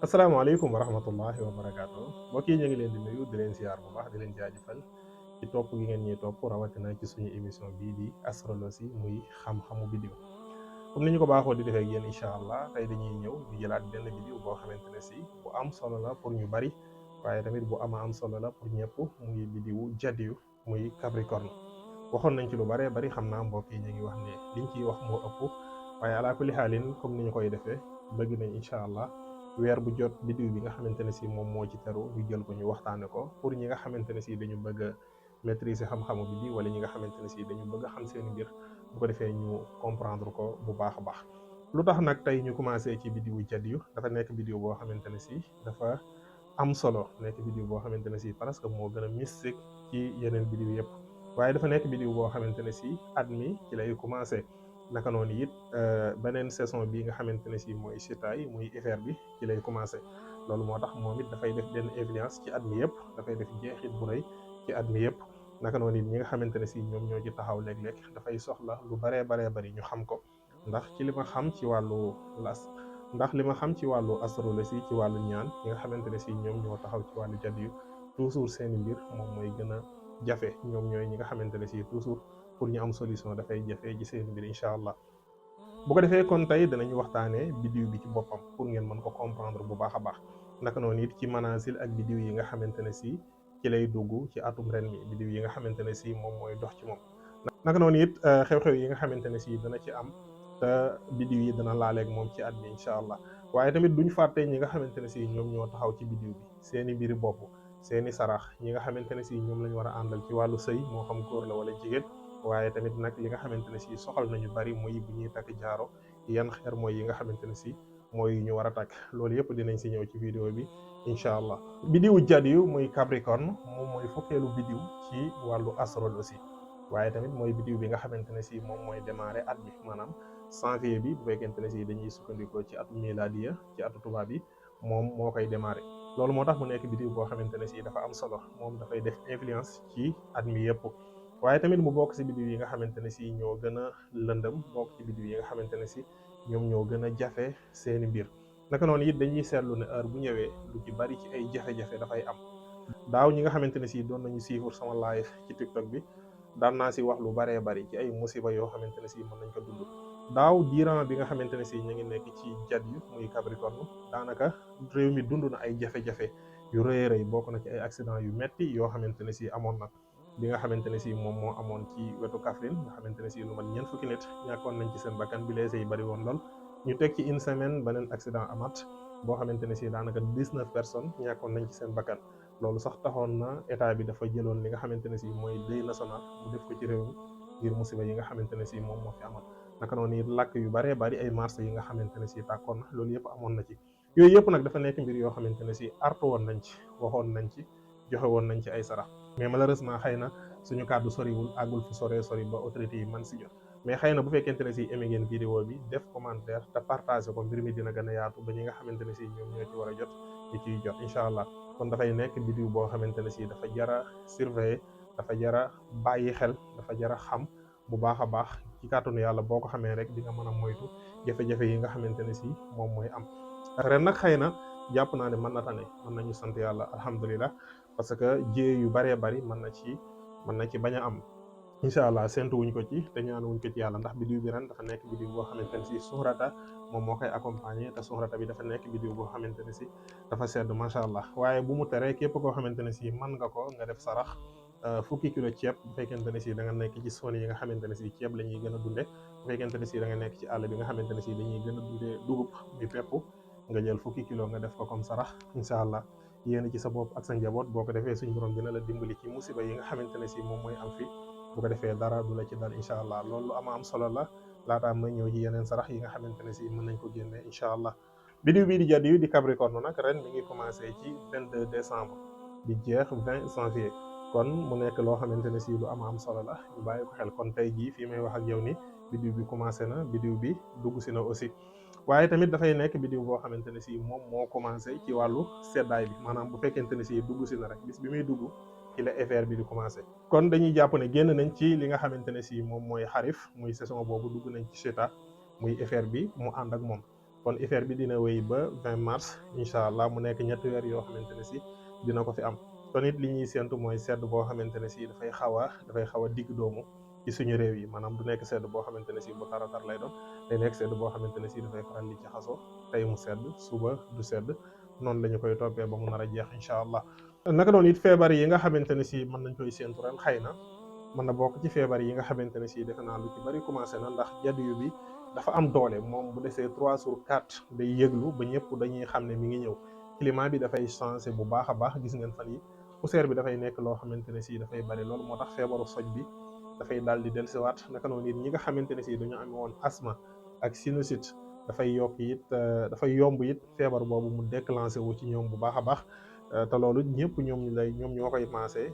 asalaamaaleykum wa rahmatullahi wa barakaatu mbokk yi ñu ngi leen di nuyu di leen ziar bu baax di leen jaajëfal ci topp gi ngeen ñuy topp rawatina ci suñu émission bii di astrologie muy xam-xamu biddiw comme ni ñu ko baaxoo di defee ak yéen incha allah tey dañuy ñëw di jëlaat benn biddiw boo xamante ne si bu am solo la pour ñu bari waaye tamit bu ama am solo la pour ñëpp muy biddiwu jaddiyu muy capricorne waxoon nañ ci lu baree bari xam naa mbokk yi ñu ngi wax ne liñ ciy wax moo ëpp waaye ala kulli xaalin comme ni ñu koy defee bëgg nañ incha allah weer bu jot biddiw bi nga xamante ne si moom moo ci teru ñu jël ko ñu waxtaane ko pour ñi nga xamante ne si dañu bëgg a maîtriser xam-xamu biddiw wala ñi nga xamante ne si dañu bëgg a xam seen mbir bu ko defee ñu comprendre ko bu baax a baax lu tax nag tey ñu commencé ci biddiwu jaddiyu dafa nekk biddiw boo xamante ne si dafa am solo nekk biddiw boo xamante ne si presque moo gën a mystique ci yeneen biddiw yëpp waaye dafa nekk biddiw boo xamante ne si at mi ci lay commencé naka noonu it beneen saison bi nga xamante ne si mooy chitaay muy hiver bi ci lay commencé loolu moo tax moom it dafay def benn influence ci at mi yëpp dafay def jeexit bu rëy ci at mi yëpp naka noonu it ñi nga xamante ne si ñoom ñoo ci taxaw léeg-léeg dafay soxla lu baree bari ñu xam ko ndax ci li ma xam ci wàllu astrologie ci wàllu ñaan ñi nga xamante ne si ñoom ñoo taxaw ci wàllu jaddiyu toujours seeni mbir moom mooy gën a jafe ñoom ñooy ñi nga xamante ne si toujours pour ñu am solution dafay jafe ci seen mbir incha allah bu ko defee kon tey danañu waxtaanee biddiw bi ci boppam pour ngeen mën ko comprendre bu baax a baax naka noonu it ci manaasil ak biddiw yi nga xamante ne si ci lay dugg ci atum ren mi biddiw yi nga xamante ne si moom mooy dox ci moom naka noonu it xew-xew yi nga xamante ne si dana ci am te biddiw yi dana laaleeg moom ci at bi incha allah waaye tamit duñ fàtte ñi nga xamante ne si ñoom ñoo taxaw ci biddiw bi seeni mbiri bopp seeni sarax ñi nga xamante ne si ñoom lañ war a àndal ci wàllu sëy moo xam góor la wala jigéen waaye tamit nag li nga xamante ne si soxal nañu bari muy bu ñuy takk jaaro yan xeer mooy yi nga xamante ne si mooy yu ñu war a takk loolu yëpp dinañ si ñëw ci vidéo bi incha allah biddiwu jaddiyu muy capricorne moom mooy fukkeelu biddiw ci wàllu astrologie waaye tamit mooy biddiw bi nga xamante ne si moom mooy démarrer at bi maanaam janvier bi bu fekkente ne si dañuy sukkandikoo ci atu miladiya ci atu tubaab bi moom moo koy démarrer loolu moo tax mu nekk biddiw boo xamante ne si dafa am solo moom dafay def influence ci at mi yëpp waaye tamit mu bokk ci biddiw yi nga xamante ne si ñoo gën a lëndëm bokk ci biddiw yi nga xamante ne si ñoom ñoo gën a jafe seeni mbir naka noonu it dañuy seetlu ne heure bu ñëwee lu ci bari ci ay jafe-jafe dafay am daaw ñi nga xamante ne si doon nañu suivre sama live ci TikTok bi daan naa si wax lu baree bari ci ay musiba yoo xamante ne si mën nañ ko dund daaw diiran bi nga xamante ne si ñu ngi nekk ci jaddiyu muy capricorne daanaka réew mi dund na ay jafe-jafe yu rëy rëy bokk na ci ay accident yu metti yoo xamante ne si amoon na bi nga xamante ne si moom moo amoon ci wetu Kaffrine nga xamante ne si lu mat ñeent fukki nit ñàkkoon nañ ci seen bakkan bi leese yi bari woon lool ñu teg ci une semaine beneen accident amat boo xamante ne si daanaka 19 personnes ñàkkoon nañ ci seen bakkan loolu sax taxoon na état bi dafa jëloon li nga xamante ne si mooy deuil national bu def ko ci réew mi ngir musiba yi nga xamante ne si moom moo fi amoon naka noonu it làkk yu baree bari ay marché yi nga xamante ne si tàkkoon na loolu yëpp amoon na ci yooyu yëpp nag dafa nekk mbir yoo xamante ne si artu woon nañ ci waxoon nañ ci joxe woon nañ ci ay sarax mais malheureusement xëy na suñu kàddu soriwul àggul fi sori ba autorité yi man si jot mais xëy na bu fekkente ne si aimé ngeen vidéo bi def commentaire te partagé ko mbir mi dina gën a yaatu ba ñi nga xamante ne si ñoom ñoo ci war a jot ñi ciy jot incha allah kon dafay nekk vidéo boo xamante ne si dafa jara surveiller dafa jara bàyyi xel dafa jara xam bu baax a baax ci kàttanu yàlla boo ko xamee rek di nga mën a moytu jafe-jafe yi nga xamante ne si moom mooy am ren nag xëy na jàpp naa ne mën na tane mën nañu sant yàlla alhamdulilah parce que jiyee yu baree bari mën na ci bañ a am incha allah séntu wuñ ko ci te ñaan wuñ ko ci yàlla ndax biddiw bi ren dafa nekk biddiw boo xamante ne si suhrata moom moo koy accompagner te suhrata bi dafa nekk biddiw boo xamante ne si dafa sedd macha allah waaye bu mu teree képp koo xamante ne si mën nga ko nga def sarax fukki kilo ceeb bu fekkente ne si da nga nekk ci zone yi nga xamante ne si ceeb la ñuy gën a dunde bu fekkente ne si da nga nekk ci àll bi nga xamante ne si dañuy gën a dundee dugub bi pepp nga jël fukki kilo nga def ko comme sarax incha allah yéen ci sa bopp ak sa njaboot boo ko defee suñu borom dina la dimbali ci musiba yi nga xamante ne si moom mooy am fi bu ko defee dara du la ci dal incha allah loolu ama am solo la laataa may ñëw ci yeneen sarax yi nga xamante ne si mën nañ ko génnee incha allah biddiw bii di jaddiyu di capricorne nag ren mi ngi commencé ci 22 décembre di jeex 20 janvier kon mu nekk loo xamante ne si lu ama am solo la ñu bàyyi ko xel kon tey jii fii may wax ak yow ni biddiw bi commencé na biddiw bi dugg si na aussi waaye tamit dafay nekk biddiw boo xamante ne si moom moo commencé ci wàllu seddaay bi maanaam bu fekkente ne si dugg si na rek bis bi muy dugg ci la hiver bi di commencé kon dañuy jàpp ne génn nañ ci li nga xamante ne si moom mooy xarif muy saison boobu dugg nañ ci chita muy hiver bi mu ànd ak moom kon hiver bi dina wéy ba 20 mars incha allah mu nekk ñetti weer yoo xamante ne si dina ko fi am. kon it li ñuy séntu mooy sedd boo xamante ne si dafay xaw a digg doomu ci suñu réew yi maanaam du nekk sedd boo xamante ne si bu taratar lay doon day nekk sedd boo xamante ne si dafay faral di jaxasoo tey mu sedd suba du sedd noonu la ñu koy toppee ba mu nar a jeex incha allah. naka noonu it feebar yi nga xamante ne si mën nañ koy séntu ren xëy na mën na bokk ci feebar yi nga xamante ne si defe naa lu ci bari commencé na ndax jadiyu bi dafa am doole moom bu desee 3 sur 4 day yëglu ba ñëpp dañuy xam ne mi ngi ñëw climat bi dafay changé bu baax a baax gis ngeen fan yi poussière bi dafay nekk loo xamante ne si dafay bari loolu moo tax feebaru soj bi dafay daal di dellusiwaat naka noonu it ñi nga xamante ne si dañu amee woon asthme ak sinusite dafay yokk it dafay yomb it feebar boobu mu déclenché wu ci ñoom bu baax a baax te loolu ñëpp ñoom ñoo koy maasee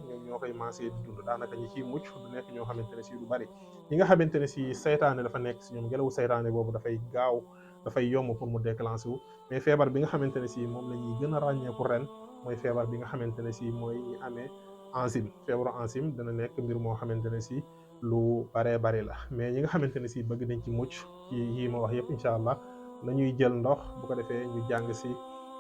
di dund daanaka ñi ciy mucc du nekk ñoo xamante ne si du bari ñi nga xamante ne si saytaane dafa nekk si ñoom ngelawu saytaane boobu dafay yomb pour mu déclenché wu mais feebar bi nga xamante ne si moom la ñuy gën a ràññeeku ren mooy feebar bi nga xamante ne si mooy ñi amee enzyme feebaru enzyme dana nekk mbir moo xamante ne si lu baree bari la mais ñi nga xamante ne si bëgg nañ ci mucc ci yi ma wax yëpp incha allah nañuy jël ndox bu ko defee ñu jàng si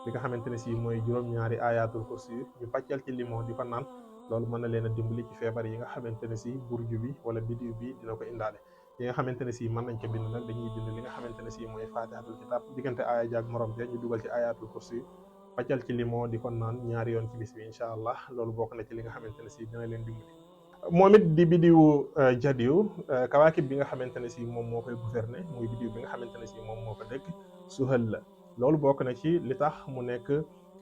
li nga xamante ne si mooy juróom-ñaari ayatul kursi ñu pàccal ci limon di ko naan loolu mën na leen a dimbali ci feebar yi nga xamante ne si burju bi wala bidiw bi dina ko indaale yi nga xamante ne si mën nañ ko bind nag dañuy bind li nga xamante ne si mooy fatihatul kitab diggante aaya jaag morom ja ñu dugal ci ayatul kursi pàccal ci limon di ko naan ñaari yoon ci bis bi incha allah loolu bokk na ci li nga xamante ne si dina leen dimbali moom it di bidiwu jadiw kawaakib bi nga xamante ne si moom moo koy gouverner muy bidiw bi nga xamante ne si moom moo ko dëkk suhal la loolu bokk na ci li tax mu nekk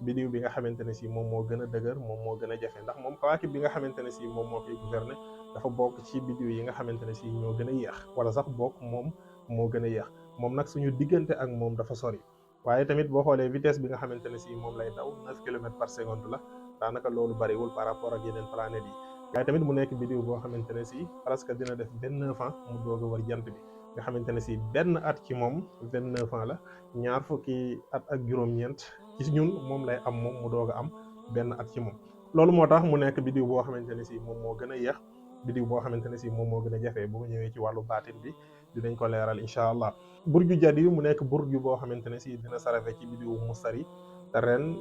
bidiw bi nga xamante ne si moom moo gën a dëgër moom moo gën a jafe ndax moom kawaakib bi nga xamante ne si moom moo koy gouverner dafa bokk ci bidiw yi nga xamante ne si ñoo gën a yéex wala sax bokk moom moo gën a yéex moom nag suñu diggante ak moom dafa sori waaye tamit boo xoolee vitesse bi nga xamante ne si moom lay daw 9 kilomètres par seconde la daanaka loolu bariwul par rapport ak yeneen planètes yi waaye tamit mu nekk bidiw boo xamante ne si presque dina def 29 ans mu doog a wër jant bi nga xamante ne si benn at ci moom 29 ans la ñaar fukki at ak juróom-ñeent ci ñun moom lay am moom mu doog a am benn at ci moom loolu moo tax mu nekk bidiw boo xamante ne si moom moo gën a yéex bidiw boo xamante ne si moom moo gën a jafe bu mu ñëwee ci wàllu baatin bi dinañ ko leeral incha allah burju jadiw mu nekk burju boo xamante ne si dina sarafe ci bidiw mustari te ren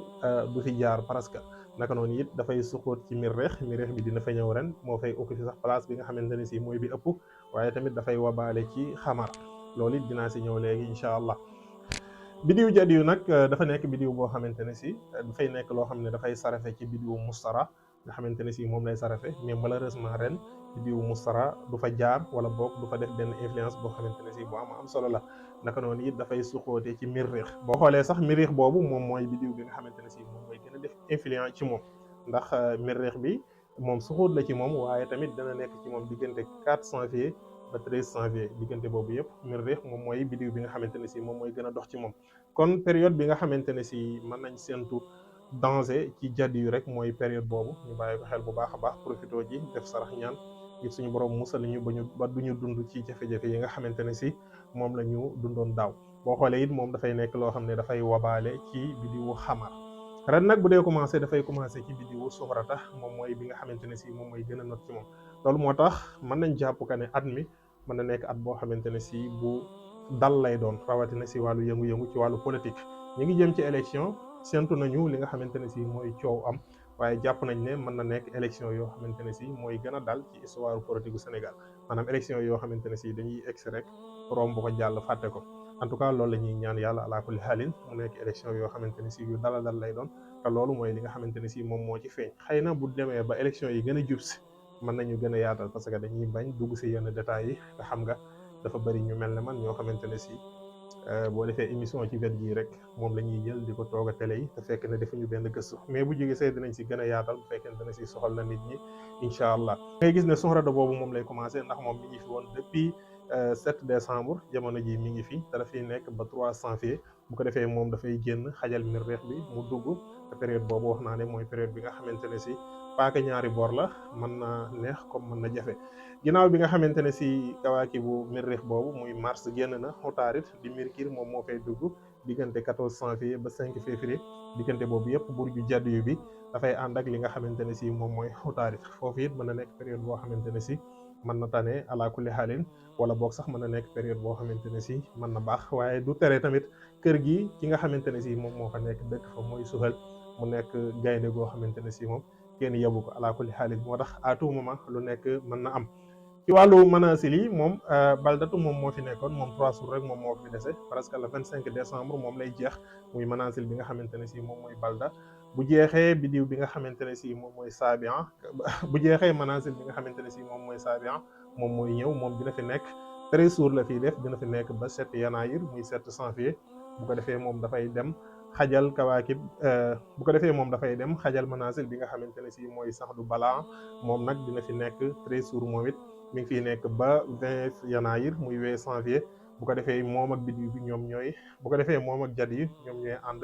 du fi jaar presque naka noonu it dafay suxóot ci mirreex bi dina fa ñëw ren moo fay occupé sax place bi nga xamante ne si mooy bi ëpp waaye tamit dafay wabaale ci xamar loolu it dinaa si ñëw léegi incha allah bidiw jadiw nag dafa nekk bidiw boo xamante ne si dafay nekk loo xam ne dafay sarafe ci bidiw mustara nga xamante ne si moom lay sarafe mais malheureusement ren bidiw mustara du fa jaar wala boog du fa def benn influence boo xamante ne si bu am solo la naka noonu it dafay suxóote ci mirreex boo xoolee sax mirreex boobu moom mooy bidiw bi nga xamante ne si moom mooy gën a def influence ci moom ndax mirreex bi moom suxóot la ci moom waaye tamit dana nekk ci moom diggante 4 janvier ba 13 janvier diggante boobu yëpp mirreex moom mooy bidiw bi nga xamante ne si moom mooy gën a dox ci moom kon période bi nga xamante ne si mën nañ séentu danger ci jadiw rek mooy période boobu ñu bàyyi ko xel bu baax a baax profito ji def sarax ñaan ngir suñu borom musal ñu ba duñu dund ci jafe-jafe yi nga xamante ne si moom la ñu dundoon daaw boo xoolee it moom dafay nekk loo xam ne dafay wabaale ci bidiwu xamar ren nag bu dee commencé dafay commencé ci bidiwu suxrata moom mooy bi nga xamante ne si moom mooy gën a not ci moom loolu moo tax mën nañ jàpp ka ne at mi mën na nekk at boo xamante ne si bu dal lay doon rawatina si wàllu yëngu-yëngu ci wàllu politique ñu ngi jëm ci élection séntu nañu li nga xamante ne si mooy coow am waaye jàpp nañ ne mën na nekk élection yoo xamante ne si mooy gën a dal ci histoire politique gu Sénégal maanaam élection yoo xamante ne si dañuy egsi rek romb ko jàll fàtte ko en tout cas loolu la ñuy ñaan yàlla ala kulli xaalin mu nekk élection yoo xamante ne si yu dala dal lay doon te loolu mooy li nga xamante ne si moom moo ci feeñ xëy na bu demee ba élection yi gën a jub si mën nañu gën a yaatal parce que dañuy bañ dugg si yenn détails yi nga xam nga dafa bëri ñu mel ne man ñoo xamante ne si boo defee émission ci wet gii rek moom la ñuy jël di ko toog a télé yi te fekk na defuñu benn gëstu mais bu jógee see dinañ si gën a yaatal bu fekkee dana si soxal na nit ñi incha allah ngay gis ne soxrada boobu moom lay commencé ndax moom mi ngi fi woon depuis 7 décembre jamono ji mi ngi fi te dafay nekk ba 3 janvier bu ko defee moom dafay génn xajal mirreex bi mu dugg te période boobu wax naa ne mooy période bi nga xamante ne si paaka ñaari boor la mën na neex comme mën na jafe ginnaaw bi nga xamante ne si kawaaki bu mirreex boobu muy mars génn na xutaarit di mercure moom moo fay dugg diggante 14 janvier ba 5 février diggante boobu yëpp burju jadiyu bi dafay ànd ak li nga xamante ne si moom mooy xutaarit foofu it mën na nekk période boo xamante ne si mën na tane ala kulli xaalin wala boog sax mën na nekk période boo xamante ne si mën na baax waaye du tere tamit kër gi ki nga xamante ne si moom moo fa nekk dëkk fa mooy Suhayl mu nekk gaynde goo xamante ne si moom kenn yebu ko ala kulli xaalin moo tax à tout moment lu nekk mën na am. ci wàllu manaasil yi moom baldatu moom moo fi nekkoon moom 3 jours rek moom moo fi dese parce que le 25 décembre moom lay jeex muy manaasil bi nga xamante ne si moom mooy balda bu jeexee bidiw bi nga xamante ne si moom mooy saabian bu jeexee manaasil bi nga xamante ne si moom mooy saabian moom mooy ñëw moom dina fi nekk 13 jours la fiy def dina fi nekk ba 7 yanaayir muy 7 janvier bu ko defee moom dafay dem xajal kawaakib bu ko defee moom dafay dem xajal manaasil bi nga xamante ne si mooy sax du balaa moom nag dina fi nekk 13 jours moom it mi ngi fiy nekk ba 20 yanaayir muy 20 janvier bu ko defee moom ak bidiw bi ñoom ñooy bu ko defee moom ak jad yi ñoom ñooy ànd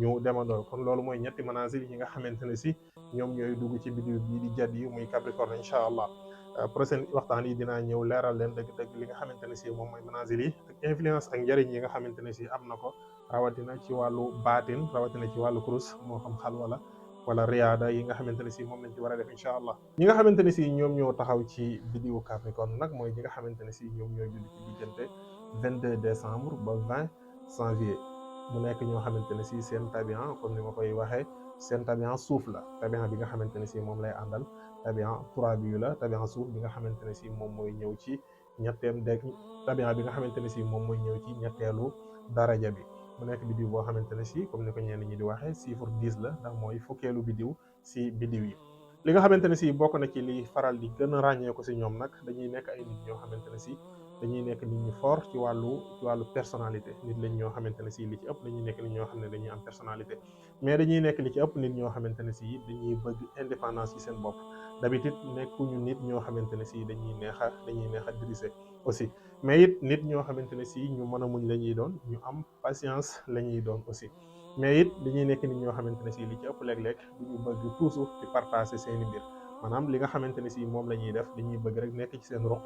ñu demandoo kon loolu mooy ñetti manaasil yi nga xamante ne si ñoom ñooy dugg ci bidiw bii di jad yi muy capricorne incha allah prochaine waxtaan yi dinaa ñëw leeral leen dëgg-dëgg li nga xamante ne si moom mooy manaasil yi ak influence ak njëriñ yi nga xamante ne si am na ko rawatina ci wàllu baatin rawatina ci wàllu kurus moo xam xal wala riyaada yi nga xamante ne si moom lañ ci war a def incha allah ñi nga xamante ne si ñoom ñoo taxaw ci bidiwu capricorne nag mooy ñi nga xamante ne si ñoom ñoo julli ci diggante 22 décembre ba 20 janvier mu nekk ñoo xamante ne si seen tabian comme ni ma koy waxee seen tabian suuf la tabian bi nga xamante ne si moom lay àndal tabian turabi yu la tabian suuf bi nga xamante ne si moom mooy ñëw ci ñetteem deg tabian bi nga xamante ne si moom mooy ñëw ci ñetteelu daraja bi mu nekk bidiw boo xamante ne si comme ni ko ñenn ñi di waxee chiffre 10 la ndax mooy fukkeelu bidiw si bidiw yi li nga xamante ne si bokk na ci li faral di gën a ràññee ko si ñoom nag dañuy nekk ay nit ñoo xamante ne si dañuy nekk nit ñu fort ci wàllu personnalité nit lañ ñoo xamante ne si li ci ëpp dañuy nekk nit ñoo xam ne dañuy am personnalité mais dañuy nekk li ci ëpp nit ñoo xamante ne si dañuy bëgg indépendance ci seen bopp d'habitude nekkuñu nit ñoo xamante ne si dañuy neex a diriger aussi mais it nit ñoo xamante ne si ñu mën a muñ la ñuy doon ñu am patience la ñuy doon aussi mais it dañuy nekk nit ñoo xamante ne si li ci ëpp léeg-léeg duñu bëgg toujours di partager seeni mbir maanaam li nga xamante ne si moom la ñuy def dañuy bëgg rek nekk ci seen ruq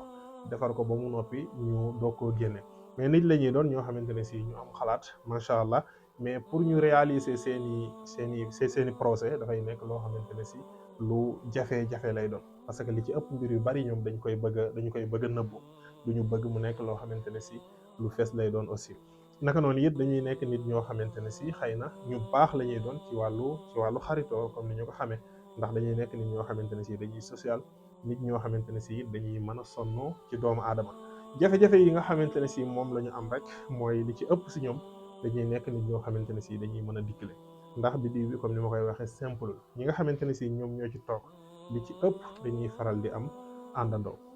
defar ko ba mu noppi ñu doog koo génne mais nit la ñuy doon ñoo xamante ne si ñu am xalaat macha allah mais pour ñu réaliser seeni projet dafay nekk loo xamante ne si lu jafe-jafe lay doon parce que li ci ëpp mbir yu bari ñoom dañu koy bëgg a nëbbu duñu bëgg mu nekk loo xamante ne si lu fees lay doon aussi naka noonu it dañuy nekk nit ñoo xamante ne si xëy na ñu baax la ñuy doon ci wàllu xaritoo comme ni ñu ko xamee ndax dañuy nekk nit ñoo xamante ne si dañuy social nit ñoo xamante ne si dañuy mën a sonn ci doomu aadama jafe-jafe yi nga xamante ne si moom la ñu am rek mooy li ci ëpp si ñoom dañuy nekk nit ñoo xamante ne si dañuy mën a dikkale ndax bidiw bi comme ni ma koy waxee simple ñi nga xamante ne si ñoom ñoo ci toog li ci ëpp dañuy faral di am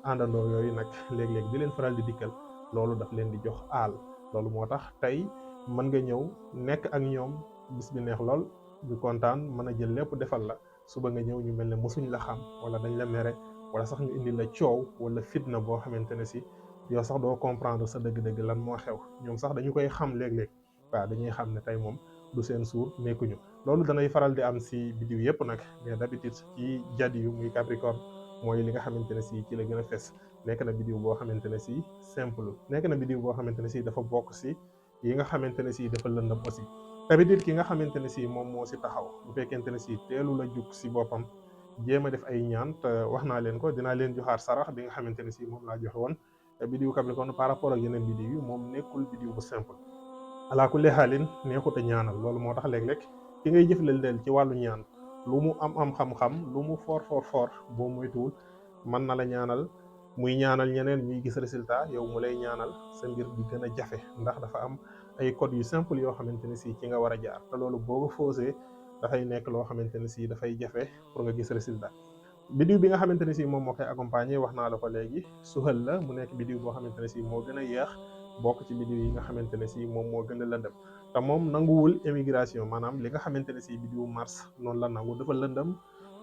àndandoo yooyu nag léeg-léeg di leen faral di dikkal loolu daf leen di jox aal loolu moo tax tey mën nga ñëw nekk ak ñoom bis bi neex lool ñu kontaan mën a jël lépp defal la suba nga ñëw ñu mel ne mosuñ la xam wala dañ la mere wala sax ñu indi la coow wala fitna boo xamante ne si yow sax doo comprendre sa dëgg-dëgg lan moo xew ñoom sax dañu koy xam léeg-léeg waaw dañuy xam ne tey moom du seen suur nekkuñu loolu danay faral di am si bidiw yëpp nag mais d'habitude ci jad yu muy capricorne mooy li nga xamante ne si ci la gën a fes nekk na bidiw boo xamante ne si simple nekk na bidiw boo xamante ne si dafa bokk si yi nga xamante ne si dafa lëndëm aussi d'habitude ki nga xamante ne si moom moo si taxaw bu fekkente ne si teelu la jug si boppam jéem a def ay ñaan te wax naa leen ko dinaa leen joxaat sarax bi nga xamante ne si moom laa joxe woon bidiw capricorne par rapport ak yeneen bidiw yi moom nekkul bidiw bu simple alaa kulli xaalin neexut a ñaanal loolu moo tax léeg-léeg ki ngay jëflanteel ci wàllu ñaan lu mu am xam-xam lu mu for boo moytuwul mën na la ñaanal muy ñaanal ñeneen ñuy gis résultat yow mu lay ñaanal sa mbir di gën a jafe ndax dafa am ay code yu simple yoo xamante ne si ci nga war a jaar te loolu boo ko fausé dafay nekk loo xamante ne si dafay jafe pour nga gis résultat bidiw bi nga xamante ne si moom moo koy accompagner wax naa la ko léegi Suhayl la mu nekk bidiw boo xamante ne si moo gën a yeex bokk ci bidiw yi nga xamante ne si moom moo gën a lëndëm te moom nanguwul émigration maanaam li nga xamante ne si bidiw Mars noonu la nangu dafa lëndëm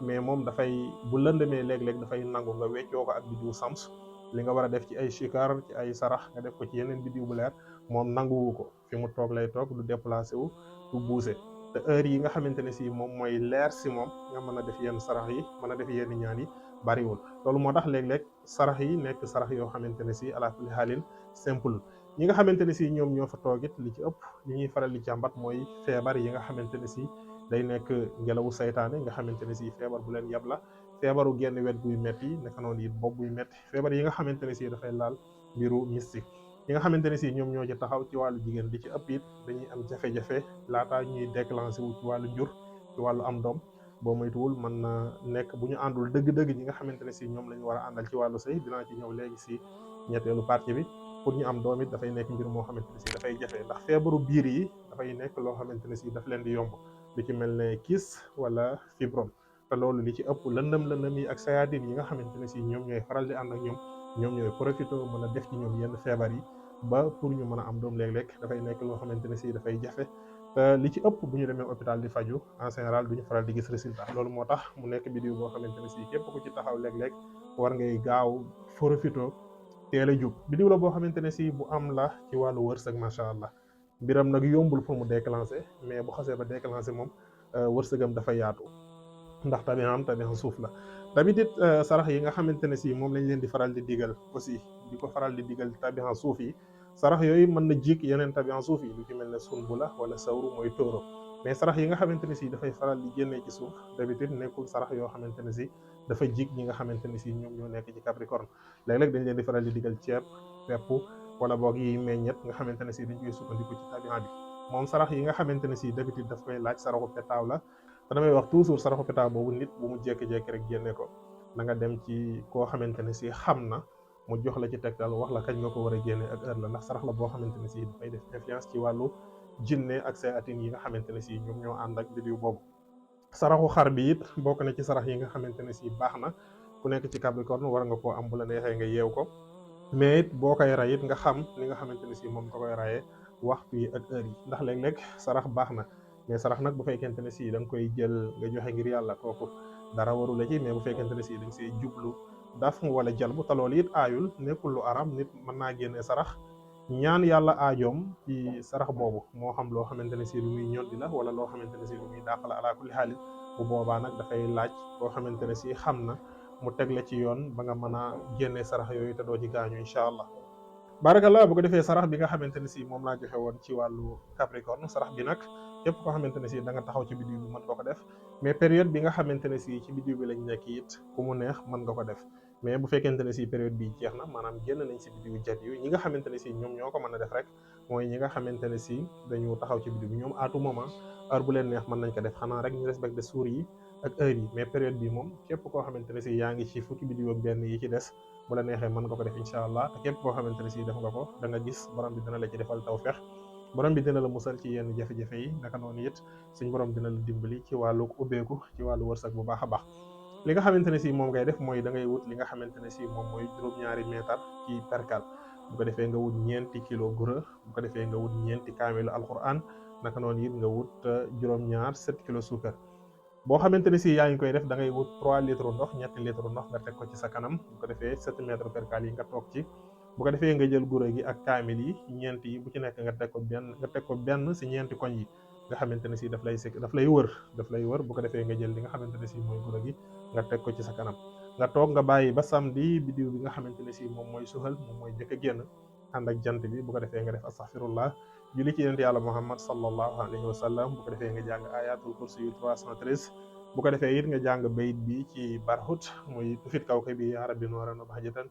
mais moom dafay bu lëndëmee léeg-léeg dafay nangu nga weccoo ko ak bidiw Sams li nga war a def ci ay shikar ci ay sarax nga def ko ci yeneen bidiw bu leer moom nanguwu ko fi mu toog lay toog du déplacé wu du bougé te heure yi nga xamante ne si moom mooy leer si moom nga mën a def yenn sarax yi mën a def yenn ñaan yi bariwul loolu moo tax léeg-léeg sarax yi nekk sarax yoo xamante ne si ala kulli xaalin simple ñi nga xamante ne si ñoom ñoo fa toogit li ci ëpp li ñuy faral di jàmbat mooy feebar yi nga xamante ne si day nekk ngelawu saytaane nga xamante ne si feebar bu leen yab la feebaru genn wet guy metti naka noonu it bopp buy metti feebar yi nga xamante ne si dafay laal mbiru mystique yi nga xamante ne si ñoom ñoo ci taxaw ci wàllu jigéen di ci ëpp it dañuy am jafe-jafe laataa ñuy déclenché wu ci wàllu njur ci wàllu am doom boo moytuwul mën na nekk bu ñu àndul dëgg-dëgg ñi nga xamante ne si ñoom lañu war a àndal ci wàllu sëy dinaa ci ñëw léegi si ñetteelu partie bi pour ñu am doom it dafay nekk mbir moo xamante ne si dafay jafe ndax feebaru biir yi dafay nekk loo xamante ne si daf leen di yomb lu ci mel ne kiis wala fibrome te loolu li ci ëpp lëndëm yi ak sayaatin yi nga xamante ne si ñoom ñooy faral di ànd ak ñoom ñooy profité mën a def ci ñoom yenn feebar yi ba pour ñu mën a am doom léeg-léeg dafay nekk loo xamante ne si dafay jafe te li ci ëpp bu ñu demee hôpital di faju en général duñu faral di gis résultat loolu moo tax mu nekk vidéo boo xamante ne si képp ku ci taxaw léeg-léeg war ngay gaaw profité teel a jug vidéo la boo xamante ne si bu am la ci wàllu wërsëg macha allah mbiram nag yombul pour mu déclencher mais bu xasee ba déclencher moom wërsëgam dafa yaatu ndax tabi'am suuf la tamit it sarax yi nga xamante ne si moom lañ leen di faral di digal aussi di ko faral di digal tabi'am suuf yi sarax yooyu mën na jik yeneen tabi'am suuf yi lu ci mel ne sunbula wala sawru mooy tóoro mais sarax yi nga xamante ne si dafay faral di génnee ci suuf d'habitude nekkul sarax yoo xamante ne si dafa jik ñi nga xamante ne si ñoom ñoo nekk ci capricorne léeg-léeg dañ leen di faral di digal ceeb pepp wala boog yi meññet nga xamante ne si dañ koy sukkandiku ci tabi'a bi moom sarax yi nga xamante ne si d'habitude daf koy laaj saraxu petaaw la te damay wax toujours saraxu petaaw boobu nit bu mu jékki-jékki rek génne ko na nga dem ci koo xamante ne si xam na mu jox la ci tegtal wax la kañ nga ko war a génne ak heure la ndax sarax la boo xamante ne si dafay def influence ci wàllu jinne ak sayaatin yi nga xamante ne si ñoom ñoo ànd ak vidéo boobu saraxu xar bi it bokk na ci sarax yi nga xamante ne si baax na ku nekk ci capricorne war nga koo am bu la neexee nga yeew ko mais it boo koy ray it nga xam li nga xamante ne si moom nga koy rayee waxtu yi ak heure yi ndax léeg-léeg sarax baax na mais sarax nag bu fekkente ne si da nga koy jël nga joxe ngir yàlla kooku dara waru la ci mais bu fekkente ne si da nga see jublu daf wala jalbu te loolu it aayul nekkul lu aram nit mën naa génnee sarax ñaan yàlla aajoom ci sarax boobu moo xam loo xamante ne si lu muy ñoddi la wala loo xamante ne si lu muy dàq la ala kulli xaalis bu boobaa nag dafay laaj koo xamante ne si xam na mu teg la ci yoon ba nga mën a génnee sarax yooyu te doo ci gaañu incha allah barakallah bu ko defee sarax bi nga xamante ne si moom laa joxe woon ci wàllu capricorne sarax bi nag képp koo xamante ne si da nga taxaw ci biddiw bi mën nga ko def mais période bi nga xamante ne si ci biddiw bi lañ nekk it ku mu neex mën nga ko def mais bu fekkente ne si période bi jeex na maanaam génn nañ si biddiw jat yu ñi nga xamante ne si ñoom ñoo ko mën a def rek mooy ñi nga xamante ne si dañu taxaw ci biddiw bi ñoom à tout moment heure bu leen neex mën nañ ko def xanaa rek ñu respecté suur yi ak heure yi mais période bi moom képp koo xamante ne si yaa ngi ci fukki biddiw ak benn yi ci des bu la neexee mën nga ko def incha allah te képp koo xamante ne si def nga ko da nga gis borom bi dina la ci defal tawfeex borom bi dina la musal ci yenn jafe-jafe yi naka noonu it suñ borom dina la dimbali ci wàllu ubbeeku ci wàllu wërsëg bu baax a baax li nga xamante ne si moom ngay def mooy da ngay wut li nga xamante ne si moom mooy juróom-ñaari meetar ci perkal bu ko defee nga wut ñeenti kilo gura bu ko defee nga wut ñeenti kaamilu alquran naka noonu it nga wut juróom-ñaar 7 kilo suukar boo xamante ne si yaa ngi koy def da ngay wut 3 litres ndox ñetti litres ndox nga teg ko ci sa kanam bu ko defee 7 mètres perkal yi nga toog ci bu ko defee nga jël gura gi ak kaamil yi ñeent yi bu ci nekk nga teg ko benn si ñeenti koñ yi nga xamante ne si daf lay wër bu ko defee nga jël li nga xamante ne si mooy gura gi nga teg ko ci sa kanam nga toog nga bàyyi ba samedi biddiw bi nga xamante ne si moom mooy suxal moom mooy jëkk a génn ànd ak jant bi bu ko defee nga def astaghfirullah julli ci yonent yàlla muhammad sallallahu alayhi wa sallam bu ko defee nga jàng ayatul kursi yu 313 bu ko defee it nga jàng bayit bi ci barhut muy tufit kaw ka bi yaa rabbi nooran wa bahjatan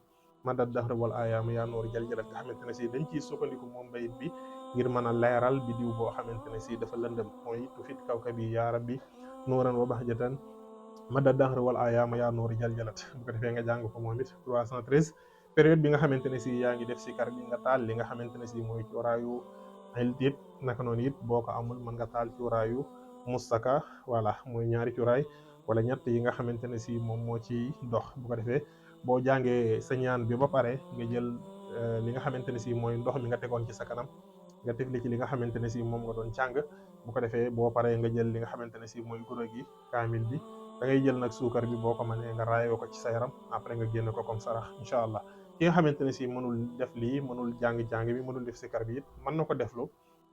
madad dahr wal ayaam yaa noor jal jalat nga xamante ne si dañ ciy sukkandiku moom bayit bi ngir mën a leeral biddiw boo xamante ne si dafa lëndëm mooy tufit kaw ka bi yaa rabbi nooran wa bahjatan madad dahr wal ayaam yaa noor jal jalat bu ko defee nga jàng ko moom it 313 période bi nga xamante ne si yaa ngi def si kar bi nga taal li nga xamante ne si mooy cuuraayu xeltit naka noonu it boo ko amul mën nga taal cuuraayu mustaka voilà mooy ñaari cuuraay wala ñett yi nga xamante ne si moom moo ci dox bu ko defee boo jàngee sa ñaan bi ba pare nga jël li nga xamante ne si mooy ndox mi nga tegoon ci sa kanam nga tifli ci li nga xamante ne si moom nga doon jàng bu ko defee boo paree nga jël li nga xamante ne si mooy gura gi kaamil bi da ngay jël nag suukar bi boo ko mënee nga raayoo ko ci sa yaram après nga génne ko comme sarax incha allah ki nga xamante ne si mënul def lii mënul jàng bi mënul def sikar bi it mën na ko deflu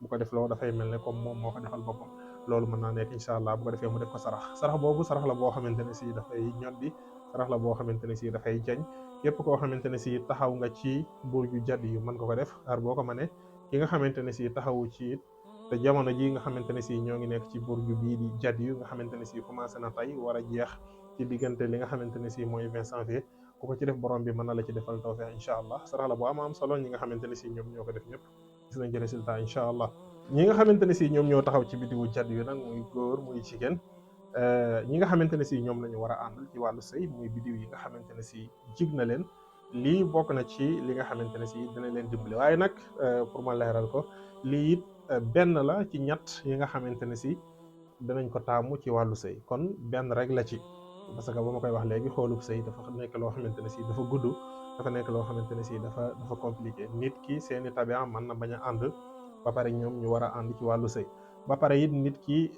bu ko defloo dafay mel ne comme moom moo ko defal boppam loolu mën naa nekk incha allah bu ko defee mu def ko sarax boobu sarax la boo xamante ne si dafay ñoddi sarax la boo xamante ne si dafay jañ képp koo xamante ne si taxaw nga ci burju jat yu mën nga ko def ar boo ko mënee ki nga xamante ne si taxawu ci te jamono ji nga xamante ne si ñoo ngi nekk ci burju bii di Jadyu nga xamante ne si commencé na tey war a jeex ci diggante li nga xamante ne si mooy 20 janvier ku ko ci def borom bi mën na la ci defal tawfeex incha allah sarax la bu am solo ñi nga xamante ne si ñoom ñoo ko def ñëpp gis nañ ci résultat incha allah. ñi nga xamante ne si ñoom ñoo taxaw ci bidiwu Jadyu nag muy góor muy jigéen ñi nga xamante ne si ñoom la ñu war a àndal ci wàllu sëy muy bidiw yi nga xamante ne si jig na leen lii bokk na ci li nga xamante ne si dina leen dimbali waaye nag pour ma leeral ko lii it benn la ci ñett yi nga xamante ne si danañ ko taamu ci wàllu sëy kon benn rek la ci parce que ba ma koy wax léegi xoolub sëy dafa nekk loo xamante ne si dafa gudd dafa nekk loo xamante ne si dafa compliqué nit ki seeni tabia mën na bañ a ànd ba pare ñoom ñu war a ànd ci wàllu sëy ba pare it nit ki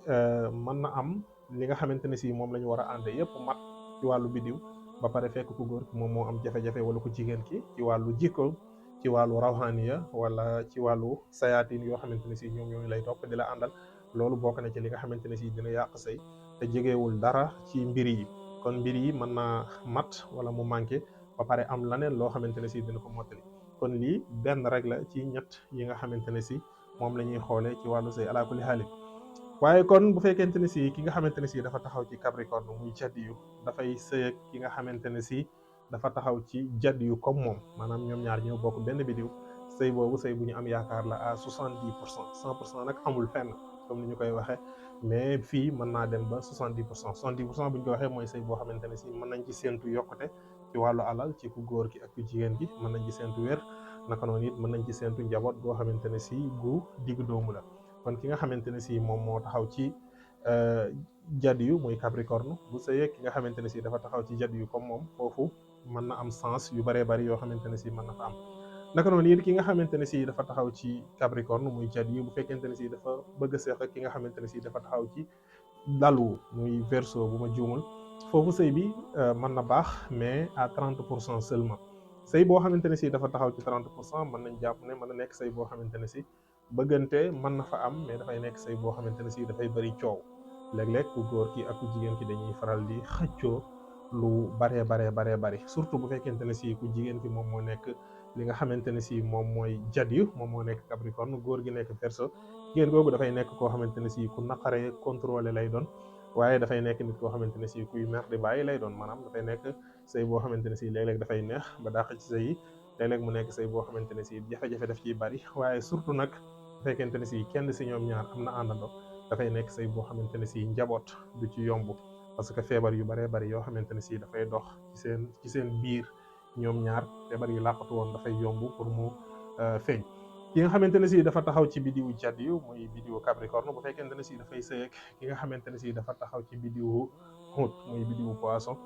mën na am li nga xamante ne si moom la ñu war a ànd yépp mat ci wàllu bidiw ba pare fekk ku góor ki moom moo am jafe-jafe wala ku jigéen ki ci wàllu jikko ci wàllu rawhaniya wala ci wàllu sayaatin yoo xamante ne si ñoom ñooñu lay topp di la àndal loolu bokk na ci li nga xamante ne si dina yàq sëy te jegewul dara ci mbir yi kon mbir yi mën naa mat wala mu manqué ba pare am laneen loo xamante ne si dina ko mottali kon lii benn rek la ci ñett yi nga xamante ne si moom la ñuy xoolee ci wàllu sëy ala kulli xaalis waaye kon bu fekkente ne si ki nga xamante ne si dafa taxaw ci Capricorne muy Jadyu dafay sëy ki nga xamante ne si dafa taxaw ci Jadyu comme moom maanaam ñoom ñaar ñoo bokk benn bidiw sëy boobu sëy bu ñu am yaakaar la à 70% 100% nag amul fenn comme ni ñu koy waxee mais fii mën naa dem ba 70% 70% bu ñu ko waxee mooy sëy boo xamante ne si mën nañ ci séentu yokkute ci wàllu alal ci ku góor ki ak ku jigéen gi mën nañ ci séentu wér naka noonu it mën nañ ci séentu njaboot goo xamante ne si gu digg doomu la kon ki nga xamante ne si moom moo taxaw ci Jadyu muy Capricorne bu sëyee ki nga xamante ne si dafa taxaw ci Jadyu comme moom foofu mën na am sens yu baree bari yoo xamante ne si mën na fa am naka noonu it ki nga xamante ne si dafa taxaw ci Capricorne muy Jadyu bu fekkente ne si dafa bëgg a seex ak ki nga xamante ne si dafa taxaw ci Dalu muy Verseau bu ma juumul foofu sëy bi mën na baax mais à 30% seulement sëy boo xamante ne si dafa taxaw ci 30% mën nañ jàpp ne mën na nekk sëy boo xamante ne si bëggante mën na fa am mais dafay nekk sëy boo xamante ne si dafay bëri coow léeg-léeg ku góor ki ak ku jigéen ki dañuy faral di xëccoo lu baree bari surtout bu fekkente ne si ku jigéen ki moom moo nekk li nga xamante ne si moom mooy Jadyu moom moo nekk Capricorne góor gi nekk Verseau jigéen googu dafay nekk koo xamante ne si ku naqaree contrôlé lay doon waaye dafay nekk nit koo xamante ne si kuy mer di bàyyi lay doon maanaam dafay nekk sëy boo xamante ne si léeg-léeg dafay neex ba dàq ci sëy yi léeg-léeg mu nekk sëy boo xamante ne si jafe-jafe daf ciy bari waaye surtout nag fekkente ne si kenn si ñoom ñaar am na àndandoo dafay nekk sëy boo xamante ne si njaboot du ci yomb parce que feebar yu baree bari yoo xamante ne si dafay dox ci seen biir ñoom ñaar feebar yi làqatu woon dafay yomb pour mu feeñ ki nga xamante ne si dafa taxaw ci bidiwu Jadyu muy bidiwu Capricorne bu fekkente ne si dafay sëy ak ki nga xamante ne si dafa taxaw ci bidiwu Hut muy bidiwu Poisson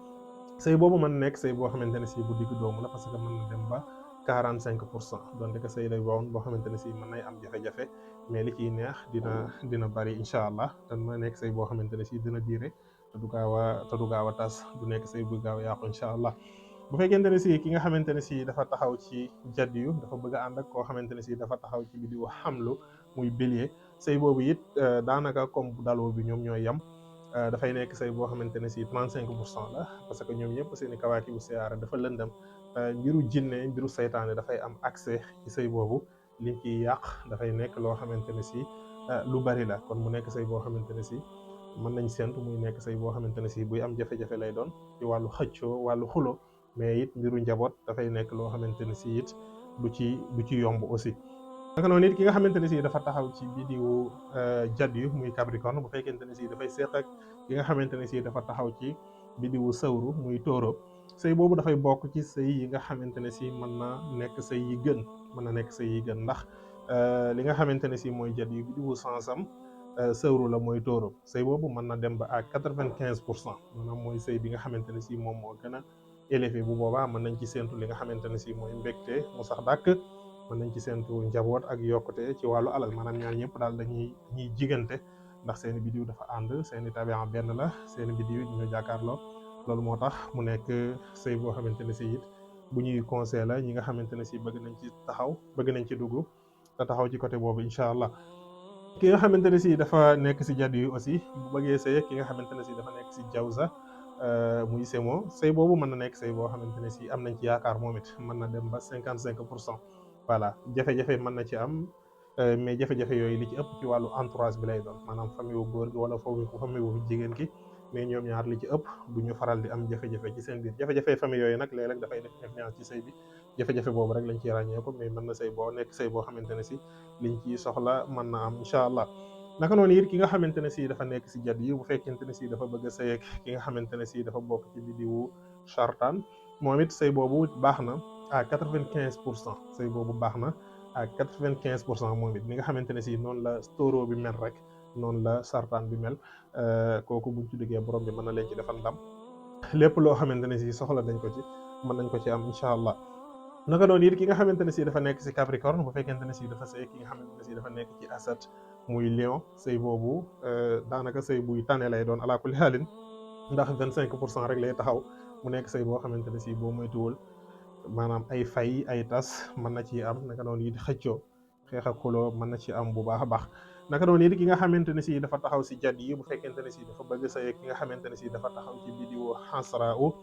sëy boobu mën nekk sëy boo xamante ne si bu digg doomu la parce que mën na dem ba 45% donte que sëy lay woon boo xamante ne si mën nay am jafe-jafe mais li ciy neex dina bari incha allah te mën nekk sëy boo xamante ne si dina diire te du gaaw a tas du nekk sëy bu gaaw a yàqu incha allah bu fekkente ne si ki nga xamante ne si dafa taxaw ci Jadyu dafa bëgg a ànd ak koo xamante ne si dafa taxaw ci bidiwu Hamlu muy Bélier sëy boobu it daanaka comme bu daloo bi ñoom ñooy yam dafay nekk sëy boo xamante ne si 35% la parce que ñoom ñëpp seeni kawaaki bu siyaara dafa lëndam mbiru jinne mbiru saytaane dafay am accès ci sëy boobu liñ ciy yàq dafay nekk loo xamante ne si lu bari la kon mu nekk sëy boo xamante ne si mën nañ séntu muy nekk sëy boo xamante ne si buy am jafe-jafe lay doon ci wàllu xëccoo wàllu xulo mais it mbiru njaboot dafay nekk loo xamante ne si it du ci yomb aussi naka noonu it ki nga xamante ne si dafa taxaw ci bidiwu Jadyu muy Capricorne bu fekkente ne si dafay seq ak ki nga xamante ne si dafa taxaw ci bidiwu Sawru muy Taureau sëy boobu dafay bokk ci sëy yi nga xamante ne si mën na nekk sëy yi gën ndax li nga xamante ne si mooy Jadyu bidiwu sansam Sawru la mooy Taureau sëy boobu mën na dem ba à 95% maanaam mooy sëy bi nga xamante ne si moom moo gën a élevé bu boobaa mën nañ ci séentu li nga xamante ne si mooy mbégte mu sax dàkk mën nañ ci séentu njaboot ak yokkute ci wàllu alal maanaam ñaar ñëpp daal dañuy jigante ndax seeni bidiw dafa ànd seeni tabian benn la seeni bidiw ñu jàkkaarloo loolu moo tax mu nekk sëy boo xamante ne si it bu ñuy conseil la ñi nga xamante ne si bëgg nañ ci dugg te taxaw ci côté boobu incha allah ki nga xamante ne si dafa nekk si Jadyu aussi bu bëggee sëy ki nga xamante ne si dafa nekk si Jawza muy Semo sëy boobu mën na nekk sëy boo xamante ne si am nañ ci yaakaar moom it mën na dem ba 55%. voilà jafe-jafe mën na ci am mais jafe-jafe yooyu li ci ëpp ci wàllu entourage bi lay doon maanaam famille wu góor gi wala famille wu jigéen ki mais ñoom ñaar li ci ëpp du ñu faral di am jafe-jafe ci seen biir jafe-jafe famille yooyu nag léeg-léeg dafay def influence ci sëy bi jafe-jafe boobu rek lañ ciy ràññee ko mais mën na sëy boo nekk sëy boo xamante ne si liñ ciy soxla mën na am incha allah naka noonu it ki nga xamante ne si dafa nekk si jat yi bu fekkente ne si dafa bëgg a sëy ak ki nga xamante ne si dafa bokk ci bidiwu chartaan moom it sëy boobu baax na à 95% sëy boobu baax na à 95% moom it ni nga xamante ne si noonu la taureau bi mel rek noonu la sartaan bi mel kooku buñ ci duggee borom bi mën na leen ci defal ndam lépp loo xamante ne si soxla dañ ko ci mën nañ ko ci am incha allah naka noonu it ki nga xamante ne si dafa nekk si capricorne bu fekkente ne si dafa sëy ki nga xamante ne si dafa nekk ci asat muy lion sëy boobu daanaka sëy buy tane lay doon ala kulli xaalin ndax 25% rek lay taxaw mu nekk sëy boo xamante ne si boo moytuwul maanaam ay fay ay tas mën na ci am naka noonu it xëccoo xeex ak xuloo mën na ci am bu baax a baax naka noonu it ki nga xamante ne si dafa taxaw si jat yi bu fekkente ne si dafa bëgg sëy ki nga xamante ne si dafa taxaw ci bidiwu xasra u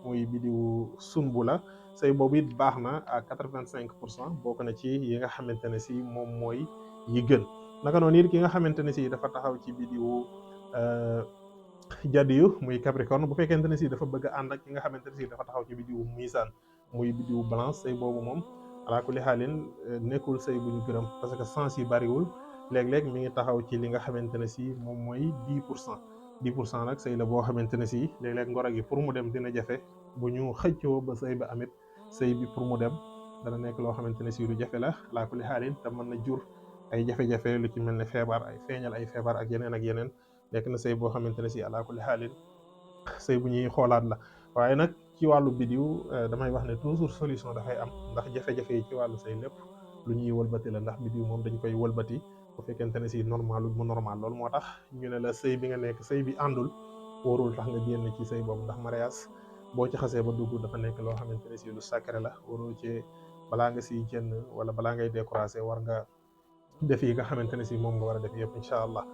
muy bidiwu sunbu la sëy boobu it baax na à 85% bokk na ci yi nga xamante ne si moom mooy yi gën naka noonu it ki nga xamante ne si dafa taxaw ci bidiwu jat yu muy capricorne bu fekkente ne si dafa bëgg a ànd ak ki nga xamante ne si dafa taxaw ci bidiwu misaan muy bidiwu balance sëy boobu moom ala kulli xaalin nekkul sëy bu ñu gërëm parce que sens yi bariwul léeg-léeg mi ngi taxaw ci li nga xamante ne si moom mooy 10% nag sëy la boo xamante ne si léeg-léeg ngoro gi pour mu dem dina jafe bu ñu xëccoo ba sëy ba amit sëy bi pour mu dem dana nekk loo xamante ne si lu jafe la ala kulli xaalin te mën na jur ay jafe-jafe lu ci mel ne feebar ay feeñal ay feebar ak yeneen nekk na sëy boo xamante ne si ala kulli xaalin sëy bu ñuy xoolaat la waaye nag ci wàllu bidiw damay wax ne toujours solution dafay am ndax jafe-jafe yi ci wàllu sëy lépp lu ñuy wëlbati la ndax bidiw moom dañ koy wëlbati bu fekkente ne si normalul mu normal loolu moo tax ñu ne la sëy bi nga nekk sëy bi àndul warul tax nga génn ci sëy boobu ndax mariage boo ci xasee ba dugg dafa nekk loo xamante ne si lu sacré la waroo ci balaa nga siy génn wala balaa ngay découragé war nga def yi nga xamante ne si moom nga war a def yëpp incha allah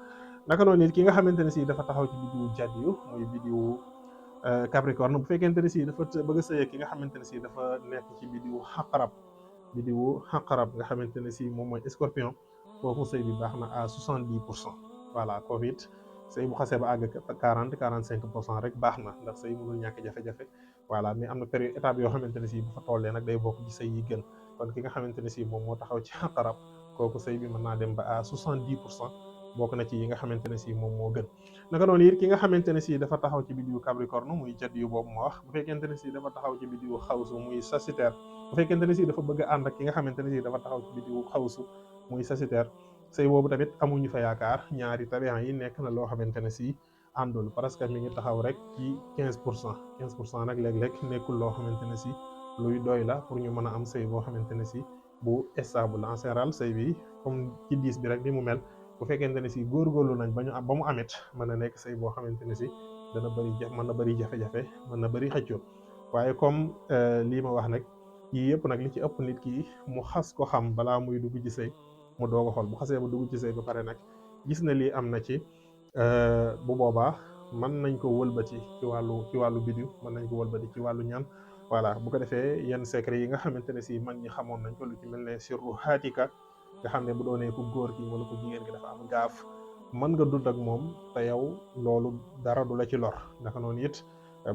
naka noonu it ki nga xamante ne si dafa taxaw ci bidiwu jat yu muy bidiwu capricorne bu fekkente ne si dafa bëgg a sëy ki nga xamante ne si dafa nekk ci bidiwu xaqarab nga xamante ne si moom mooy scorpion foofu sëy bi baax na à 70%. voilà kooku it sëy bu xasee ba àgg 40-45% rek baax na ndax sëy mënul ñàkk jafe-jafe voilà mais am na période étape yoo xamante ne si bu fa tollee nag day bokk ci sëy yi gën kon ki nga xamante ne si moom moo taxaw ci xaqarab kooku sëy bi mën naa dem ba à 70%. bokk na ci yi nga xamante ne si moom moo gën naka noonu it ki nga xamante ne si dafa taxaw ci bidiwu capricorne muy jat yu boobu ma wax bu fekkente ne si dafa taxaw ci bidiwu xawsu muy sagittaire bu fekkente ne si dafa bëgg a ànd ak ki nga xamante ne si dafa taxaw ci bidiwu xawsu muy sagittaire sëy boobu tamit amuñu fa yaakaar ñaari tabian yi nekk na loo xamante ne si àndul parce que mi ngi taxaw rek ci 15% nag léeg-léeg nekkul loo xamante ne si luy doy la pour ñu mën a am sëy boo xamante ne si bu stable en général sëy bi comme ci 10 bi rek ni mu mel bu fekkente ne si góorgóorlu nañ ba ñu am ba mu amit mën na nekk sëy boo xamante ne si dana bëri mën na bëri jafe-jafe mën na bëri xëccoo waaye comme lii ma wax nag yii yëpp nag li ci ëpp nit ki mu xas ko xam balaa muy dugg ci sëy mu doog a xool bu xasee ba dugg ci sëy ba pare nag gis na lii am na ci bu boobaa mën nañ ko wëlbati ci wàllu bidiw mën nañ ko wëlbati ci wàllu ñaan voilà bu ko defee yenn secret yi nga xamante ne si mag ñi xamoon nañ ko lu ci mel ne sirru haatika nga xam ne bu doonee ku góor ki wala ku jigéen ki dafa am gaaf mën nga dund ak moom te yow loolu dara du la ci lor naka noonu it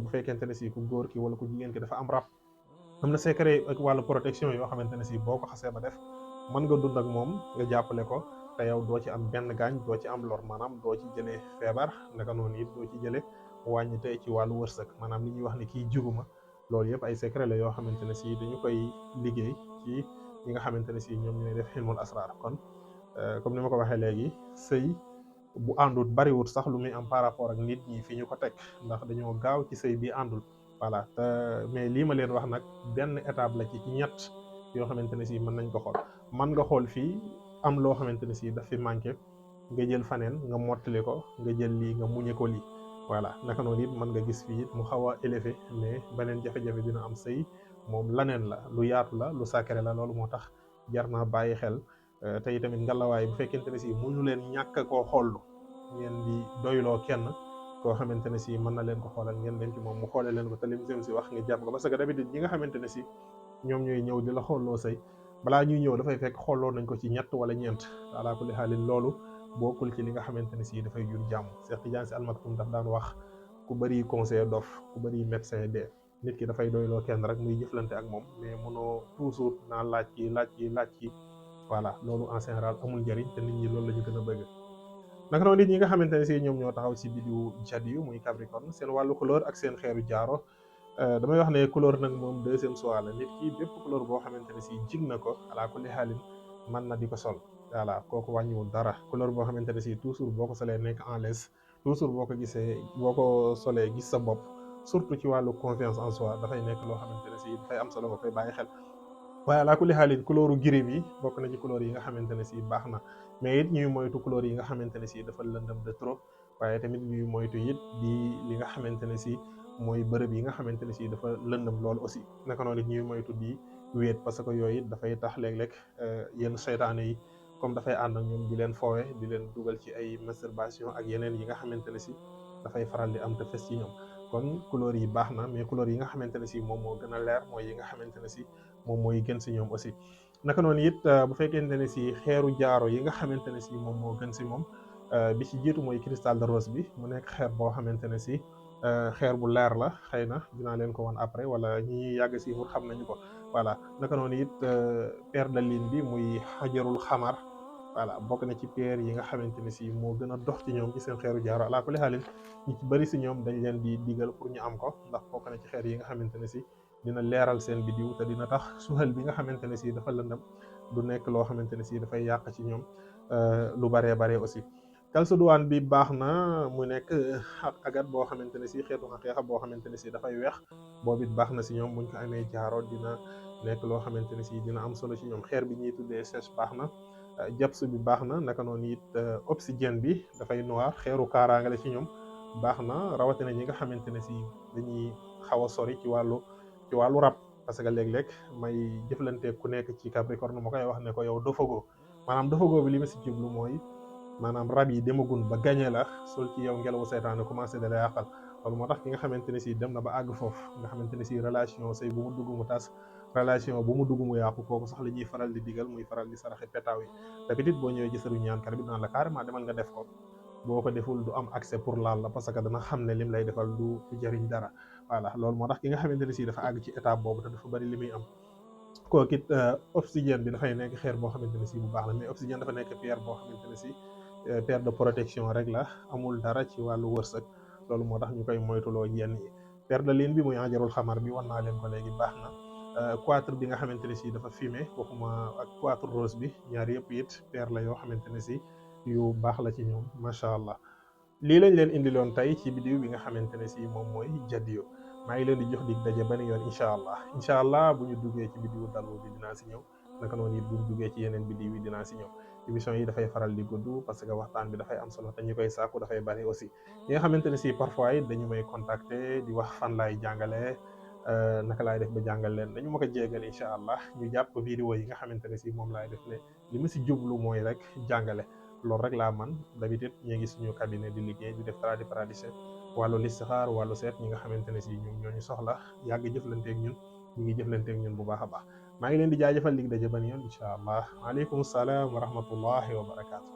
bu fekkente ne si ku góor ki wala ku jigéen ki dafa am rab am na secret ak wàllu protection yoo xamante ne si boo ko xasee ba def mën nga dund ak moom nga jàppale ko te yow doo ci am benn gaañ doo ci am lor maanaam doo ci jëlee feebar naka noonu it doo ci jëlee wàññite ci wàllu wërsëg maanaam li ñuy wax ne kii juguma loolu yëpp ay secret la yoo xamante ne si dañu koy liggéey ci ñi nga xamante ne si ñoom ñooy def xilmul asrar kon comme ni ma ko waxee léegi sëy bu àndul bariwut sax lu muy am par rapport ak nit ñi fi ñu ko teg ndax dañoo gaaw ci sëy bi àndul voilà te mais lii ma leen wax nag benn étape la ci ñett yoo xamante ne si mën nañ ko xool mën nga xool fii am loo xamante ne si daf fi manqué nga jël faneen nga mottali ko nga jël lii nga muñe ko lii voilà naka noonu it mën nga gis fii mu xaw a élevé mais beneen jafe-jafe dina am sëy moom laneen la lu yaatu la lu sacré la loolu moo tax jar naa bàyyi xel te itamit ngalawaay bu fekkente ne si mënu leen ñàkk koo xoollu ngeen di doyloo kenn koo xamante ne si mën na leen ko xoolal ngeen dem ci moom mu xoole leen ko te lim seen si wax nga jàpp ko parce que d'habitude ñi nga xamante ne si ñoom ñooy ñëw di la xoolloo sëy balaa ñuy ñëw dafay fekk xooloon nañ ko ci ñett wala ñeent ala kulli xaalin loolu bokkul ci li nga xamante ne si dafay jur jàmm. Cheikh Tidiane Sy Al Maktoum daf daan wax ku bëri conseil dof ku bëri médecin dee. nit ki dafay doyloo kenn rek muy jëflante ak moom mais mënoo toujours naa laaj ci voilà loolu en général amul njëriñ te nit ñi loolu la ñu gën a bëgg. naka noonu nit ñi nga xamante ne si ñoom ñoo taxaw si bidiwu Jadiyu muy Capricorne seen wàllu couleur ak seen xeeru jaaro damay wax ne couleur nag moom deuxième choix la. nit ki bépp couleur boo xamante ne si jig na ko ala kulli xaalin mën na di ko sol voilà kooku wàññiwul dara. couleur boo xamante ne si toujours boo ko solee nekk en l'aise toujours boo ko gisee boo ko solee gis sa bopp surtout ci wàllu confiance en soi dafay nekk loo xamante ne si dafay am solo nga koy bàyyi xel. waaye ala kulli xaalin couleur gris bi bokk na ci couleur yi nga xamante ne si baax na mais it ñuy moytu couleur yi nga xamante ne si dafa lëndëm de trop waaye tamit ñuy moytu it di li nga xamante ne si mooy bërëb yi nga xamante ne si dafa lëndëm loolu aussi naka noonu it ñuy moytu di wéet parce que yooyu it dafay tax léeg-léeg yenn seytaane yi comme dafay ànd ak ñoom di leen foowe di leen dugal ci ay masturbation ak yeneen yi nga xamante ne si dafay faral di am te fes ci ñoom. kon couleur yi baax na mais couleur yi nga xamante ne si moom moo gën a leer mooy yi nga xamante ne si moom mooy gën si ñoom aussi. naka noonu it bu fekkente ne si xeeru jaaro yi nga xamante ne si moom moo gën si moom bi ci jiitu mooy cristal de rose bi mu nekk xeer boo xamante ne si xeer bu leer la xëy na dinaa leen ko wan après wala ñi yàgg si pour xam nañu ko voilà. naka noonu it pierre de lune bi muy xajarul xamar voilà bokk na ci pierre yi nga xamante ne si moo gën a dox ci ñoom ci seen xeeru jaaro ala kulli xaalin ñi ci bëri si ñoom dañ leen di digal pour ñu am ko ndax bokk na ci xeer yi nga xamante ne si dina leeral seen bidiw te dina tax suxal bi nga xamante ne si dafa lëndëm du nekk loo xamante ne si dafay yàq ci ñoom lu baree baree aussi. calcédoine bi baax na mu nekk agat boo xamante ne si xeetu xeexa boo xamante ne si dafay weex boobu it baax na si ñoom buñ ko amee jaaro dina nekk loo xamante ne si dina am solo ci ñoom. xeer bi ñuy tuddee sèche baax na. japs bi baax na naka noonu it obsidienne bi dafay noir xeeru kaaraange la ci ñoom baax na rawatina ñi nga xamante ne si dañuy xaw a sori ci wàllu rab parce que léeg-léeg may jëflante ku nekk ci Capricorne ma koy wax ne ko yow dofagoo maanaam dofagoo bi li ma si jublu mooy maanaam rab yi demagun ba gañe la sol ci yow ngelawu seytaane commencé da la yàqal loolu moo tax ki nga xamante ne si dem na ba àgg foofu nga xamante ne si relation say bu mu dugg mu tas relation bu mu dugg mu yàqu kooku sax la ñuy faral di digal muy faral di saraxe petaaw yi d'habitude boo ñëwee ci sëriñ ñaankat bi naan la carrément demal nga def ko boo ko deful du am accès pour laal la parce que dana xam ne lim lay defal du jëriñ dara voilà loolu moo tax ki nga xamante ne si dafa àgg ci étape boobu te dafa bari li muy am kooku it obsidienne bi dafay nekk xeer boo xamante ne si bu baax la mais obsidienne dafa nekk pierre boo xamante ne si pierre de protection rek la amul dara ci wàllu wërsëg loolu moo tax ñu koy moytuloo yenn yi. pierre de lune bi muy ajarul xamar bi wan naa leen ko léegi baax na. quatre bi nga xamante ne si dafa fumé waxuma ak quatre rose bi ñaar yëpp it pierre la yoo xamante ne si yu baax la ci ñoom macha allah. lii lañ leen indiloon tey ci bidiw bi nga xamante ne si moom mooy Jadiyu maa ngi leen di jox dig daje benn yoon incha allah bu ñu duggee ci bidiwu dallu bi dinaa si ñëw naka noonu it bu ñu duggee ci yeneen bidiw yi dinaa si ñëw. émission yi dafay faral di gudd parce que waxtaan bi dafay am solo te ñu koy sàkku dafay bari aussi ñi nga xamante ne si parfois it dañu may contacter di wax fan laay jàngalee naka laay def ba jàngal leen dañu ma ko jéegal incha allah ñu jàpp vidéo yi nga xamante ne si moom laay def ne li ma si jublu mooy rek jàngale loolu rek laa man d'habitude ñu ngi suñu cabinet di liggéey di def tradipraticien wàllu listixaar wàllu seet ñi nga xamante ne si ñoom ñoo ñu soxla yàgg jëflanteeg ñun ñu ngi jëflanteeg ñun bu baax a baax maa ngi leen di jaajëfal dig daje ban yoon incha allah waaleykum salaam wa rahmatullahi wa barakaatu.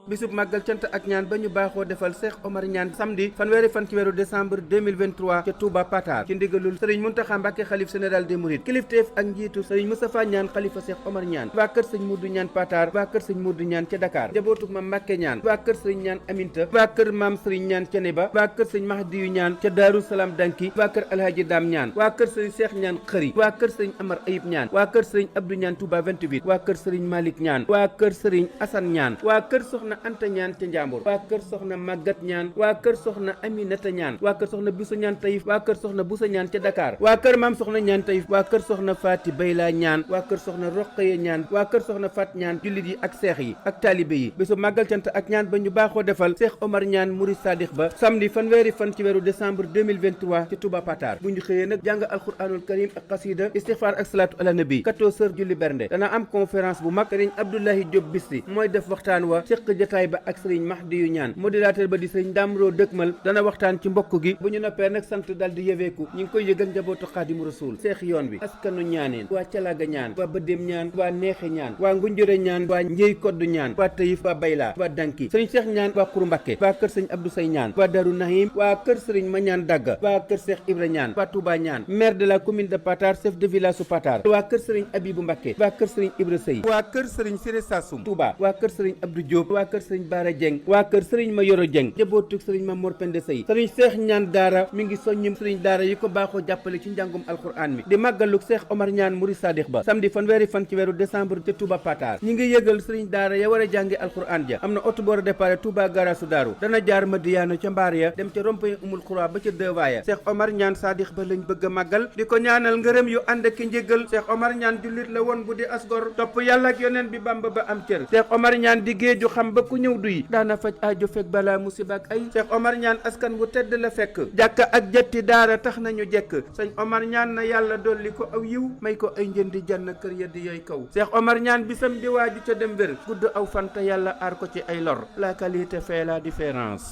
bisub màggal cant ak ñaan ba ñu baaxoo defal Cheikh Omar Niane samedi fanweeri fan ci weeru décembre 2023 ca Touba Patar ci ndigalul sëriñ Muntaxa Mbàkke xalif général des mourides kilifteef ak njiitu sëriñ Moustapha Niane xalifa Cheikh Omar Niane waa kër sëñ Modou Niane Patar waa kër sëñ Modou Niane ca Dakar njabootuk mam Mbàkke Niane waa kër sëriñ Niane Aminta waa kër maam sëriñ Niane ca Neba waa kër sëñ Mahdiyu Niane ca Daaru Salaam Danki waa kër Alhaji Dam Niane waa kër sëriñ Cheikh Niane Xëri waa kër sëriñ Amar Ayib Niane waa kër sëriñ Abdou Niane Touba 28 waa kër sëriñ Malick Niane waa kër sëriñ Assane Niane waa kër soxna Anta Niane ca Njambur waa kër soxna Magat Ñaan waa kër soxna Aminata Ñaan waa kër soxna Busa Ñaan Tayif waa kër soxna Busa Ñaan ca Dakar waa kër maam soxna Ñaan Tayif waa kër soxna Faati Bayla Ñaan waa kër soxna Roqaya Ñaan waa kër soxna Fat Ñaan jullit yi ak seex yi ak taalibe yi bésu màggal cant ak ñaan ba ñu baaxoo defal Cheikh Omar Ñaan Murid Sadix ba samedi fanweeri fan ci weeru décembre 2023 ci Touba Patar bu ñu xëyee nag jàng alquranul karim ak xasida istixfar ak salaatu ala nabi 14 heures julli bernde dana am conférence bu mag Serigne Abdoulahi Diop Bisti mooy def waxtaan wa Cheikh jataay ba ak sëriñ Mahdi yu ñaan modérateur ba di sëriñ Damro dëkkmal dana waxtaan ci mbokk gi bu ñu noppee nag sant dal di yëveeku ñi ngi koy yëgal njabootu Xaadimu Rasuul seex yoon bi askanu ñaaneen waa Calaga ñaan waa Bëddeem ñaan waa Neexe ñaan waa Ngunjure ñaan waa Njëy Koddu ñaan waa Tayif waa Bayla waa Danki sëriñ Seex ñaan waa Xuru Mbakke waa kër sëriñ Abdou Say ñaan waa Daru Nahim waa kër sëriñ Ma ñaan Dagga waa kër Seex Ibra ñaan waa Touba ñaan maire de la commune de Patar chef de village su Patar waa kër sëriñ Abibu Mbakke waa kër sëriñ Ibra Sey waa kër sëriñ Siré Sassoum Touba waa kër sëriñ Abdou Diop waa kër sëriñ Bara Dieng waa kër sëriñ Mayoro Dieng jabootu sëriñ Mamor Pende Sey sëriñ Seex ñaan daara mi ngi soññum sëriñ daara yi ko baaxoo jàppale ci njàngum alquran mi di màggaluk Seex Omar ñaan Murid Sadix ba samedi fanweeri fan ci weeru décembre ca Touba Patar ñi ngi yëgal sëriñ daara ya war a jàngi alquran ja am na oto boor a départ Touba garasu daaru dana jaar Madiyaano ca mbaar ya dem ca rond-point Umul Xura ba ca Dëwaaya Seex Omar ñaan Sadix ba lañ bëgg a màggal di ko ñaanal ngërëm yu ànd ak njëgal Seex Omar ñaan jullit la woon bu di asgor topp yàlla ak yoneen bi Bamba ba am cër Seex Omar ñaan di géeju xam ba ku ñëw duy daana faj aajo fekk balaa musiba ak ay Seex Omar ñaan askan wu tedd la fekk jàkka ak jatti daara tax nañu jekk sëñ Omar ñaan na yàlla dolli ko aw yiw may ko ay njëndi jann kër ya di yooy kaw Seex Omar ñaan bisam di waaju ca dem wér gudd aw fanta yàlla aar ko ci ay lor la qualité fait la différence.